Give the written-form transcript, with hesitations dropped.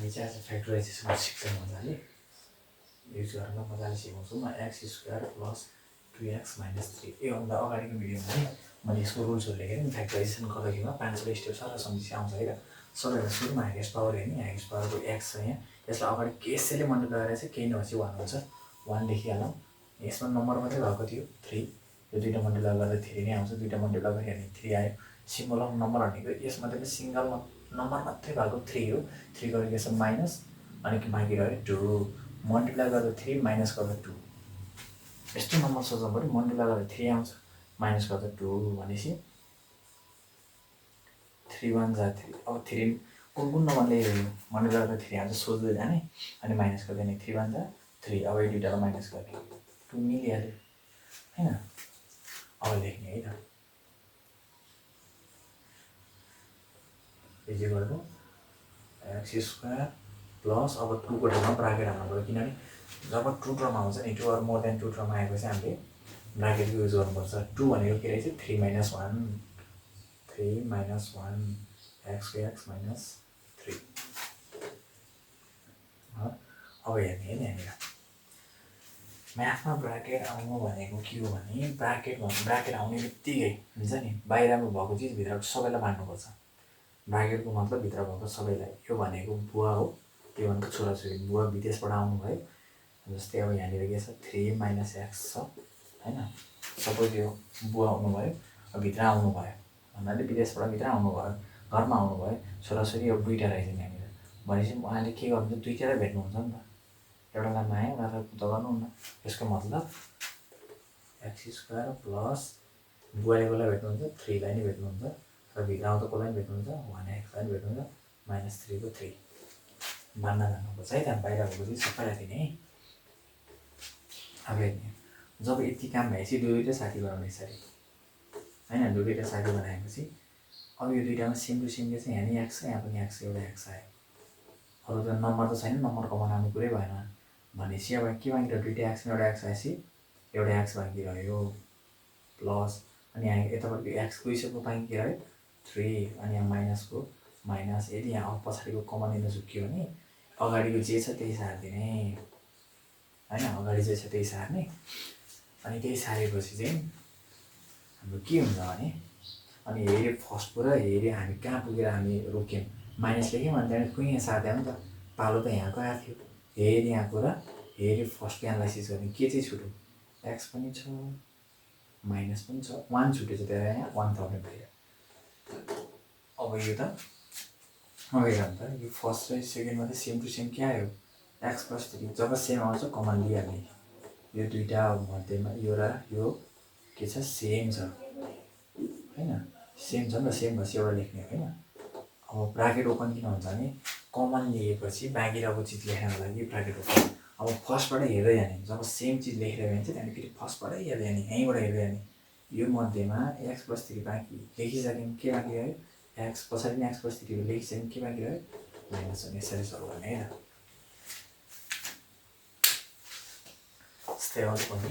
हामी चाहिँ आज फ्याक्टराइजेसन सिक्छौँ मजाले युज गरेर मजाले सिकाउँछु म x square plus 2x minus 3 योभन्दा अगाडिको भिडियोमा नि मैले यसको रुल्सहरू लेखेर नि फ्याक्टराइजेसन गर्दाखेरि 5 स्टेप सर सम्झिस आउँछ है त सबैभन्दा सुरुमा हाइएस्ट पावर हेर्ने हाइएस्ट पावरको एक्स छ यहाँ यसलाई अगाडि केसैले मल्टिप्लाई गरेर चाहिँ केही नभएपछि 1 हुन्छ 1 लेखिहालौँ यसमा नम्बर मात्रै भएको थियो 3 यो दुईटा मल्टिप्लाई गर्दा 3 नै आउँछ दुईटा मल्टिप्लाई गरेर 3 आयो सिम्बल अफ नम्बर भनेको यसमा चाहिँ सिंगल नम्बर मात्रै भएको 3 हो 3 गरेको यसमा माइनस अनि बाँकी रह्यो 2 मल्टिप्लाई गर्दा 3 माइनस गर्दा 2 यस्तो नम्बर सोच्नु पऱ्यो मल्टिप्लाई गर्दा 3 आउँछ माइनस गर्दा 2 भनेपछि 3 1 जा 3 अब 3 कुन नम्बरले मल्टिप्लाई गर्दा 3 आउँछ सोच्दै जाने अनि माइनस गर्दा नि 3 1 जा 3 अब यो दुईटालाई माइनस गर्ने 2 मिलिहाल्यो हैन अब लेख्ने है त is equal to x square plus अब 2 को ठाउँमा ब्राकेट हाल्नु पऱ्यो किनभने जब 2 टर्म आउँछ नि 2 अर मोर देन 2 टर्म आएपछि हामीले ब्राकेटको युज गर्नुपर्छ 2 भनेको के रहेछ 3 माइनस 1 3 माइनस 1 एक्सको एक्स माइनस 3 अब हेर्ने है यहाँनिर म्याथमा ब्राकेट आउनु भनेको के हो भने ब्राकेट आउने बित्तिकै हुन्छ नि बाहिरमा भएको चिज भित्रको सबैलाई बाँड्नुपर्छ ब्राकेटको मतलब भित्र भएको सबैलाई यो भनेको बुवा हो त्यो भनेको छोराछोरी बुवा विदेशबाट आउनुभयो जस्तै अब यहाँनिर के छ 3 माइनस एक्स छ हैन सपोज यो बुवा आउनुभयो अब भित्र आउनुभयो भन्नाले विदेशबाट भित्र आउनुभयो घरमा आउनुभयो छोराछोरी अब दुईवटा रहेछ यहाँनिर भनेपछि उहाँले के गर्नुहुन्छ दुईवटालाई भेट्नुहुन्छ नि त एउटालाई माया एउटालाई पुत गर्नुहुन्न यसको मतलब एक्स स्क्वायर प्लस बुवाले कसलाई भेट्नुहुन्छ 3 लाई नै भेट्नुहुन्छ र भित्र आउँदा कसलाई भेट्नुहुन्छ 1x लाई भेट्नुहुन्छ माइनस 3 को 3 मान्न जानुपर्छ है त बाहिर भएको चाहिँ सबैलाई दिने है अब हेर्ने जब यति काम भएपछि दुईवटा साथी बनाउने यसरी हैन दुईवटा साथी बनाएपछि अब यो दुईटामा सेम टु सेम के छ यहाँ नि एक्स छ यहाँ पनि एक्स एउटा एक्स आयो अरू त नम्बर त छैन नम्बरको बनाउने कुरै भएन भनेपछि अब के बाँकी रह्यो दुईवटा एक्समा एउटा एक्स आएपछि एउटा एक्स बाँकी रह्यो प्लस अनि यहाँ यतापट्टि एक्स गइसक्यो बाँकी के रह्यो 3 अनि यहाँ माइनसको माइनस यदि यहाँ पछाडिको कमन लिन चुक्यो भने अगाडिको जे छ त्यही सार्दिने हैन अगाडि जे छ त्यही सार्ने अनि त्यही सारेपछि चाहिँ हाम्रो के हुन्छ भने अनि हेऱ्यो फर्स्ट पुरा हेऱ्यो हामी कहाँ पुगेर हामी रोक्यौँ माइनस लेख्यौँ अनि त्यहाँदेखि कुनै यहाँ सार्दै नि त पालो त यहाँको आएको थियो हेऱ्यो यहाँको र हेऱ्यो फर्स्ट एनालाइसिस गर्ने के चाहिँ छुट्यो एक्स पनि छ माइनस पनि छ 1 छुटेछ त्यहाँ यहाँ 1000 भयो अब यो त अब हेर त यो फर्स्ट र सेकेन्डमा चाहिँ सेम टु सेम के आयो एक्स प्लस 3 जब सेम आउँछ कमन लिइहाल्ने यो दुईवटा मध्येमा यो र यो के छ सेम छ हैन सेम छ नि त सेम भएपछि एउटा लेख्ने हैन अब ब्राकेट ओपन किन हुन्छ भने कमन लिएपछि बाँकी रहेको चिज लेख्नको लागि ब्राकेट ओपन अब फर्स्टबाट हेर्दै जाने जब सेम चिज लेखेर भने चाहिँ त्यहाँदेखि फेरि फर्स्टबाटै हेर्दै जाने यहीँबाट हेर्दै जाने यो मध्येमा एक्स प्लस 3 बाँकी लेखिसक्यौँ के बाँकी रह्यो एक्स पछाडि पनि एक्स प्लस 3 लेखिसक्यौँ के बाँकी रह्यो माइनस भने यसरी सल्भ गर्ने है त यस्तै अरू पनि